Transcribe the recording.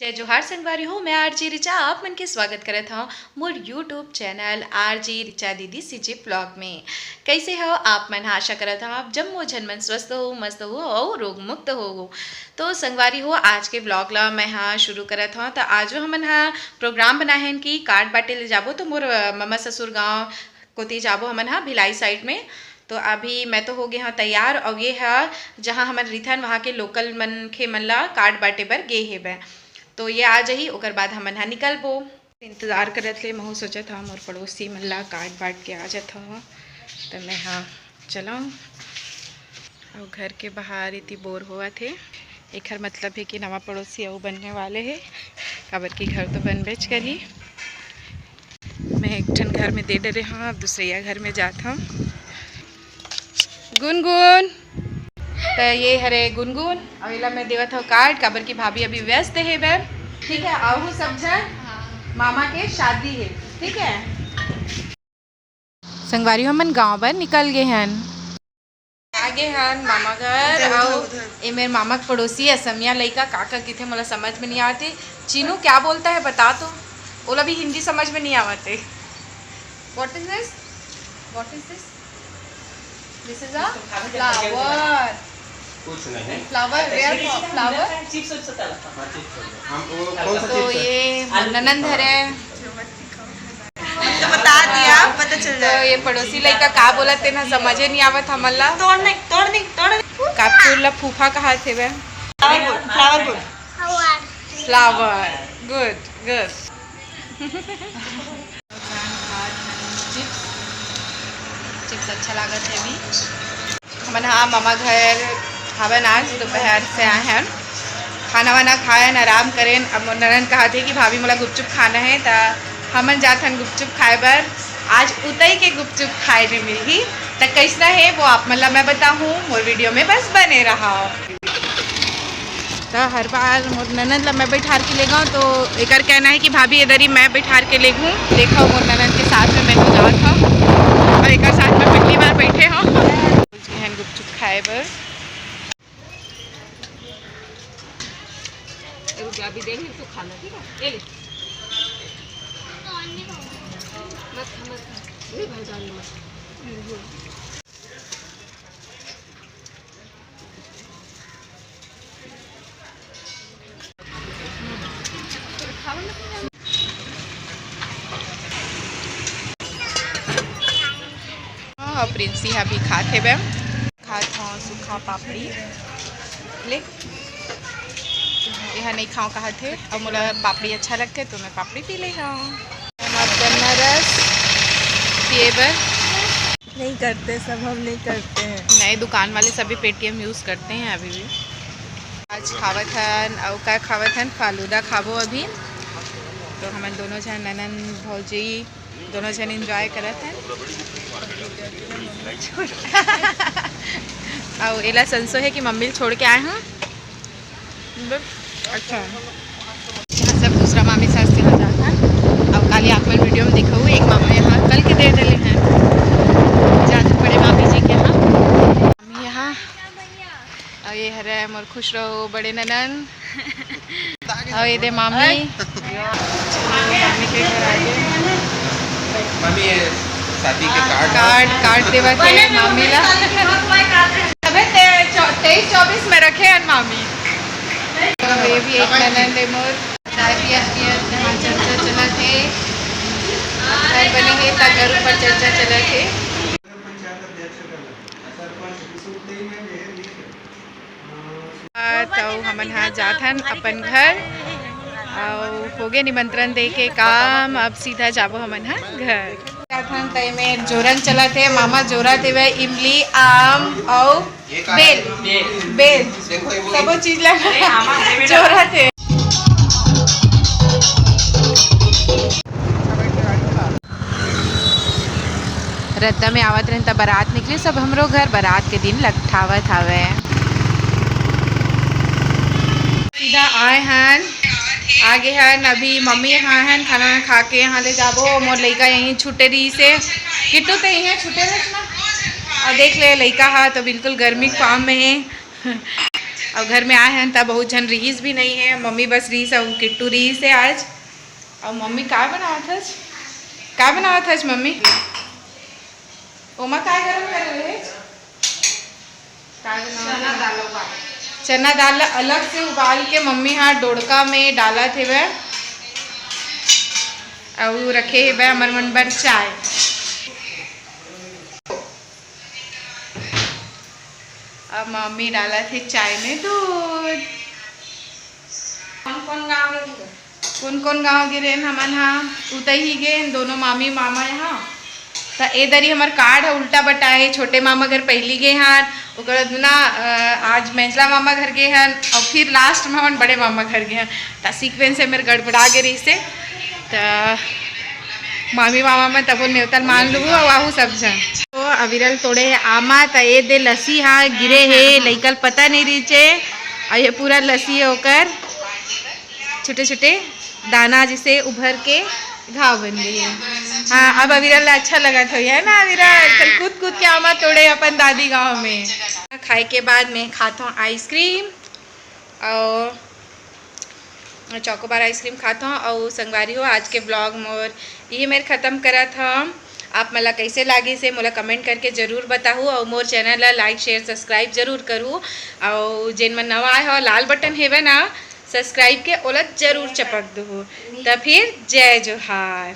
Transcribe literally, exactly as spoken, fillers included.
जय जोहार संगवारी हो, मैं आरजे रिचा आप मन के स्वागत करत हव मोर YouTube चैनल आरजे रिचा दीदी सीजे ब्लॉग में। कैसे हो आप मन? आशा करत हव आप जम्मो झन मन स्वस्थ हो, मस्त हो अउ रोग मुक्त हो। तो संगवारी हो, आज के ब्लॉग ला मैं हा शुरू करत हव। तो आजो हमन हा प्रोग्राम बनाए हन कि कार्ड बांटे ले जाबो, तो मोर, अ, ममा ससुर गांव कोती जाबो हमन हा भिलाई साइड में। तो अभी मैं तो हो गे हव तैयार, अउ ये हा जहाँ हमन रिथन वहाँ के लोकल मनखे मन ला कार्ड बांटे बर गे हेबे। तो ये आ जाही, ओकर बाद हमन हा निकलबो। इंतजार करत ले महू सोचत हव मोर पड़ोसी मन ला कार्ड बांट के आ जात हव, त मैं हा चलव। अउ घर के बाहर इति बोर होवत हे, एखर मतलब हे कि नवा पड़ोसी अउ बनने वाले हे, काबर कि घर तो बनबेच करही। मैं एक ठन घर में दे डरे हव, अब दूसरइया घर में जात हव। गुनगुन, त ये हरे गुनगुन, अउ एला मैं देवत हव कार्ड, काबर कि भाभी अभी व्यस्त हे बर। ठीक है, आहू सब झन, मामा के शादी हे। ठीक है, संगवारी हो, हमन गांव बर निकल गे हन। आ गे हन मामा घर। अउ ए मेर मामा के पड़ोसी असमिया लइका का का कहिथे, मोला समझ में नहीं आते। चीनू, क्या बोलता है बता तो। ओला भी हिंदी समझ में नहीं आवते। What is this? What is this? This is a flower. कुछ नहीं। Flower, where flower? चिप्स उप्स होता है। हाँ, चिप्स होता है। हम वो कौन सा तो चिप्स है? ये मोर ननंद हरे। तो बता दिया, पता चल तो जाए। ये पड़ोसी लइका का बोलत हे ना, समझे नहीं आवत हमन ला। तोड़ नहीं, तोड़ नहीं, तोड़ नहीं। का फूल ला फूफा कहाथे बे? Flower बोल, flower बोल। Flower। Good, good। Chips, chips अच्छा लागत हे अभी। हमन हा ममा घर हवन, आज दोपहर से आए हन, खाना वाना खायन, आराम करेन। अब मोर ननद कहाथे कि भाभी मोला गुपचुप खाना हे, त हमन जाथन गुपचुप खाए बर। आज उतई के गुपचुप खाए ले मिलही, त कइसना हे वो आप मन ला मैं बताहूँ, मोर वीडियो में बस बने रहा। त हर बार मोर ननद ला मैं बैठार के ले गऊँ, तो एकर कहना है कि भाभी इधर ही मैं बैठार के ले घूम। देखो मोर ननद के साथ में मैं तो जात हूँ और एकर साथ में पहली बार बैठे हूँ। पहुंच गए हैं गुपचुप खाए बर। रुक जा, अभी देंगे, तू खाना, ठीक है? ये ले। मत खा, मत खा। नहीं भाई, जाने मत। हाँ, प्रिंसी ह अभी खात हेबे। खात हूँ सूखा पापड़ी। ले, एहा नहीं खाओ कहत हे, अब मोला पापड़ी अच्छा लगथे तो मैं पापड़ी पी ले हूँ। अब गन्ना रस पिए बर। नहीं करते, सब हम नहीं करते हैं। नए दुकान वाले सभी पेटीएम यूज़ करते हैं अभी भी। आज खावत हन, अउ का खावत हन, फालूदा खाबो अभी। तो हमन दोनों झन, ननन भौजी, दोनों झन एंजॉय करत हन। अउ एला संसो है कि मम्मी ल छोड़ के आए हन। मतलब, अच्छा। यहाँ सब दूसरा मामी सास के यहाँ जात हन। अब काली आप मन वीडियो में देखो, एक मामा यहाँ कल के दे डले हैं, जात बड़े मामी जी के यहाँ। मामी यहाँ, और ये हरे मोर खुश रहो बड़े ननन, और ये दे मामी। मामी के घर आ गए। मामी, ये शादी के कार्ड। कार्ड, कार्ड देवा के मामी ला। अबे ते-, चौ-, तेईस चौबीस में रखे हैं मामी। ये भी एक ननद है मोर। चाय पियत पियत यहाँ चर्चा चलत हे। घर बने हे त घर ऊपर चर्चा चलत हे। आ, तो हमन हा जात हन अपन घर, अउ होगे निमंत्रण दे के काम, अब सीधा जाबो हमन हा घर। जात हन तई में जोरन चलत हे, मामा जोरत हेवय इमली, आम अउ बेल, बेल, सबो चीज ला जोरत हे। रद्दा में आवत रहेन, त बारात निकलिस, अब हमरो घर बारात के दिन लकठावत हावय। सीधा आए हन, आ गे हन, अभी मम्मी यहाँ हन, खाना वाना खा के यहाँ ले जाबो। मोर लइका यहीं छूटे रहिस हे, किट्टू ते यहीं छूटे रहिस ना। अउ देख ले, लइका हा तो बिल्कुल गर्मी के फार्म में हे। अउ घर में आए हन त बहुत झन रिहिस भी नहीं है, मम्मी बस रिहिस अउ किट्टू रिहिस है आज। अउ मम्मी का बनावत हस? का बनावत हस मम्मी? ओमा का गरम करे रहे? का बनावत चना हस? दाल उबाल। चना दाल ला अलग से उबाल के मम्मी हा डोड़का में डालत हेवय। अउ रखे हेवय हमर मन बर चाय। अब मम्मी डालत हे चाय में दूध। कौन कौन गाँव गे? कौन कौन गाँव गे रेन हमन हा? उतई ही गेन दोनों मामी मामा यहाँ। त ए दरी हमर कार्ड ह उल्टा बटा हे। छोटे मामा घर पहली गे हन, ओकर बाद ना, अ, आज मैंजला मामा घर गे हन, अउ फिर लास्ट में हमन बड़े मामा घर गे हन। त सीक्वेंस से मेर गड़बड़ा गे रहिसे। त मामी मामा मन तबो नेवतल मान लुहू अउ आहू सब झन। तो अविरल तोड़े हे आमा, त ए दे लसी हा गिरे हे, लइकल पता नहीं रहिचे। अउ ये पूरा लसी हे ओकर, छोटे छोटे दाना जैसे उभर के घाव बन गई है। हाँ, अब अविरल ला अच्छा लगत होही, है ना अविरल? कल कूद कूद के आमा तोड़े अपन दादी गाँव में। खाए के बाद में खात हूँ आइसक्रीम अउ चॉकोबार आइसक्रीम खात हूँ। अउ संगवारी हो, आज के ब्लॉग मोर इही मेर खत्म करत हूँ। आप मन ला कैसे लागिस हे मोला कमेंट करके जरूर बताहू, अउ मोर चैनल ला लाइक शेयर सब्सक्राइब जरूर करहू। अउ जेन मन नवा आए हो, लाल बटन हेवे ना सब्सक्राइब के, ओला जरूर चपक दुहू। त फिर जय जोहार।